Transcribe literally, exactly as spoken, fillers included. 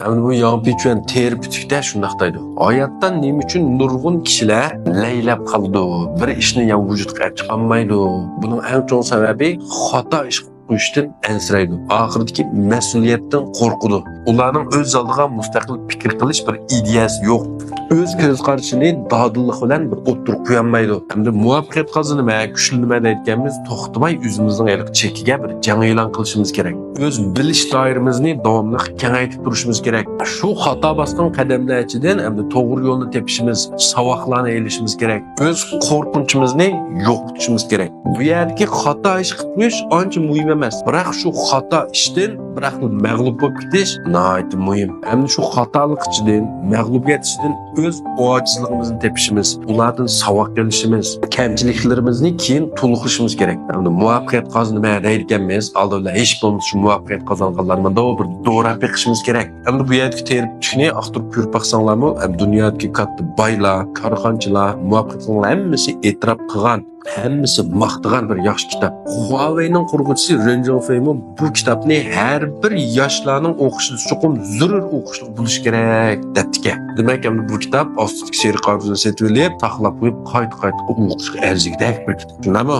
ئەمدى بۇ ياڭ پىچۈەن تېرە پۈتۈكتە شۇنداق دەيدۇ. ھاياتتا نېمە ئۈچۈن نۇرغۇن كىشىلەر لەيلەپ قالىدۇ؟ بىر ئىشنى يا ۋۇجۇدقا ئېلىپ چىقالمايدۇ. بۇنىڭ ئەڭ چوڭ سەۋەبى خاتا ئىش قىلىپ قويۇشتىن ئەنسىرەيدۇ. ئاخىرىدىكى مەسئۇلىيەتتىن قورقىدۇ. ئۇلارنىڭ ئۆز ئالدىغا مۇستەقىل پىكىر قىلىش بىر ئىدىيەسى يوق. ئۆز كۆز قارىشىنى دادىللىق بىلەن بىر ئوتتۇرىغا قويالمايدۇ. ئەمدى مۇۋەپپەقىيەت قازىنىمەن، كۈچلىنىمەن دەيدىكەنمىز، توختىماي ئۆزىمىزنىڭ ھېلىقى چېكىگە بىر جەڭ ئېلان قىلىشىمىز كېرەك. ئۆز بىلىش دائىرىمىزنى داۋاملىق كېڭەيتىپ تۇرۇشىمىز كېرەك. شۇ خاتا باسقان قەدەملەر ئىچىدىن ئەمدى توغرا يولنى تېپىشىمىز، ساۋاقلارنى ئېلىشىمىز كېرەك. ئۆز قورقۇنچىمىزنى يوقىتىشىمىز كېرەك. بۇ يەردىكى خاتا ئىش قىلىپ قويۇش ئانچە مۇھىم ئەمەس. بىراق شۇ خاتا ئىشتىن بىراق مەغلۇپ بولۇپ كېتىش ناھايىتى مۇھىم. ئەمدى شۇ خاتالىق ئىچىدىن، مەغلۇبىيەت ئىچىدىن ئۆز ئاجىزلىقىمىزنى تېپىشىمىز، ئۇلاردىن ساۋاق ئېلىشىمىز، كەمچىلىكلىرىمىزنى كېيىن تولۇقلىشىمىز كېرەك. ئەمدى مۇۋەپپەقىيەت قازىنىمەن دەيدىكەنمىز، ئالدى بىلەن ھېچ بولمىسا شۇ مۇۋەپپەقىيەت قازانغانلارنى مۇنداق بىر دوراپ بېقىشىمىز كېرەك. ئەمدى بۇ يەردىكى تېرە پۈتۈكنى ئاختۇرۇپ كۆرۈپ باقساڭلارمۇ، ئەمدى دۇنيادىكى كاتتا بايلار، كارخانىچىلار، مۇۋەپپەقىيەتلەرنىڭ ھەممىسى ئېتىراپ قىلغان، ھەممىسى ماختىغان بىر ياخشى كىتاب. خۇاۋېينىڭ قۇرغۇچىسى رېن جياڭفېيمۇ بۇ كىتابنى ھەر بىر ياشلارنىڭ ئوقۇشىدا چوقۇم زۆرۈر ئوقۇشلۇق بولۇشى كېرەك دەپتىكەن. دېمەك، ئەمدى بۇ كىتاب ئاستىدىكى سېرىق ئارزۇنى سېتىۋېلىپ، ساقلاپ قويۇپ، قايتا-قايتا ئوقۇشقا ئەرزىگۈدەك بىر كىتاب. شۇنداقمۇ؟